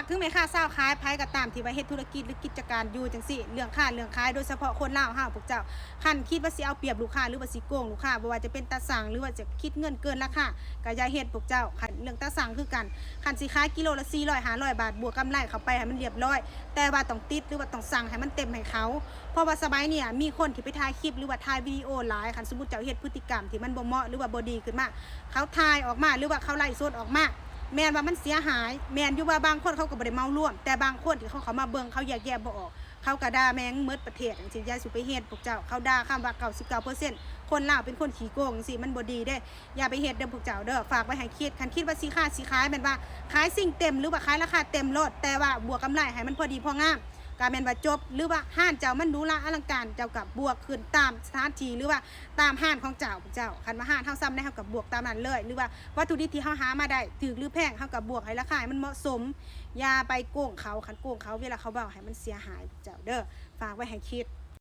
ເຖິງແມ່ຄ້າຊາວຂາຍ ໃຜກໍຕາມທີ່ວ່າເຮັດທຸລະກິດ ຫຼື ກິດຈະການຢູ່ຈັ່ງຊີ້ ເລື່ອງຄ້າເລື່ອງຂາຍ ໂດຍສະເພາະຄົນລາວເຮົາ ພວກເຈົ້າ ຄັນຄິດວ່າຊິເອົາປຽບລູກຄ້າ ຫຼືວ່າຊິໂກງລູກຄ້າ ບໍ່ວ່າຈະເປັນຕາສັ່ງ ຫຼືວ່າຈະຄິດເງິນເກີນລາຄາ ກໍຢ່າເຮັດພວກເຈົ້າ. ຄັນເລື່ອງຕາສັ່ງຄືກັນ ຄັນຊິຂາຍກິໂລລະສີ່ຮ້ອຍ ຫ້າຮ້ອຍບາດ ບວກກຳໄລເຂົ້າໄປໃຫ້ມັນລຽບຮ້ອຍ ແຕ່ວ່າຕ້ອງຕິດ ຫຼືວ່າຕ້ອງສັ່ງໃຫ້ມັນເຕັມໃຫ້ເຂົາ ເພາະວ່າສະໄໝນີ້ມີຄົນທີ່ໄປຖ່າຍຄລິບ ຫຼືວ່າຖ່າຍວິດີໂອຫຼາຍ. ຄັນສົມມຸດເຈົ້າເຮັດພຶດຕິກຳທີ່ມັນບໍ່ເໝາະ ຫຼືວ່າບໍ່ດີຂຶ້ນມາ ເຂົາຖ່າຍອອກມາ ຫຼືວ່າເຂົາໄລຟ໌ສົດອອກມາ ແມ່ນວ່າມັນເສຍຫາຍ. ແມ່ນຢູ່ວ່າບາງຄົນເຂົາກໍບໍ່ໄດ້ເໝົາລວມ ແຕ່ບາງຄົນທີ່ເຂົາເຂົ້າມາເບິ່ງ ເຂົາແຍກແຍະບໍ່ອອກ ເຂົາກໍດ່າແມ່ງໝົດປະເທດຈັ່ງຊີ້. ຢ່າສູ່ໄປເຮັດພວກເຈົ້າ ເຂົາດ່າຄຳວ່າເກົ້າສິບເກົ້າເປີເຊັນ ຄົນລາວເປັນຄົນຂີ້ໂກງຈັ່ງຊີ້ ມັນບໍ່ດີເດ້. ຢ່າໄປເຮັດເດີພວກເຈົ້າເດີ ຝາກໄວ້ໃຫ້ຄິດ. ຄັນຄິດວ່າຊິຄ້າຊິຂາຍ ແມ່ນວ່າຂາຍສິ່ງເຕັມ ຫຼືວ່າຂາຍລາຄາເຕັມໂລດ ແຕ່ວ່າບວກກຳໄລໃຫ້ມັນພໍດີພໍງາມ ກໍແມ່ນວ່າຈົບ. ຫຼືວ່າຮ້ານເຈົ້າມັນຫຼູຫຼາອະລັງການ ເຈົ້າກໍບວກຂຶ້ນຕາມສະຖານທີ່ ຫຼືວ່າຕາມຮ້ານຂອງເຈົ້າ ເຈົ້າ. ຄັນວ່າຮ້ານເຮົາຊ່ຳໃດ ເຮົາກໍບວກຕາມນັ້ນເລີຍ ຫຼືວ່າວັດຖຸດິບທີ່ເຮົາຫາມາໄດ້ ຖືກຫຼືແພງ ເຮົາກໍບວກໃຫ້ລາຄາໃຫ້ມັນເໝາະສົມ. ຢ່າໄປໂກງເຂົາ ຄັນໂກງເຂົາ ເວລາເຂົາເວົ້າໃຫ້ມັນເສຍຫາຍ ເຈົ້າເດີ ຝາກໄວ້ໃຫ້ຄິດ.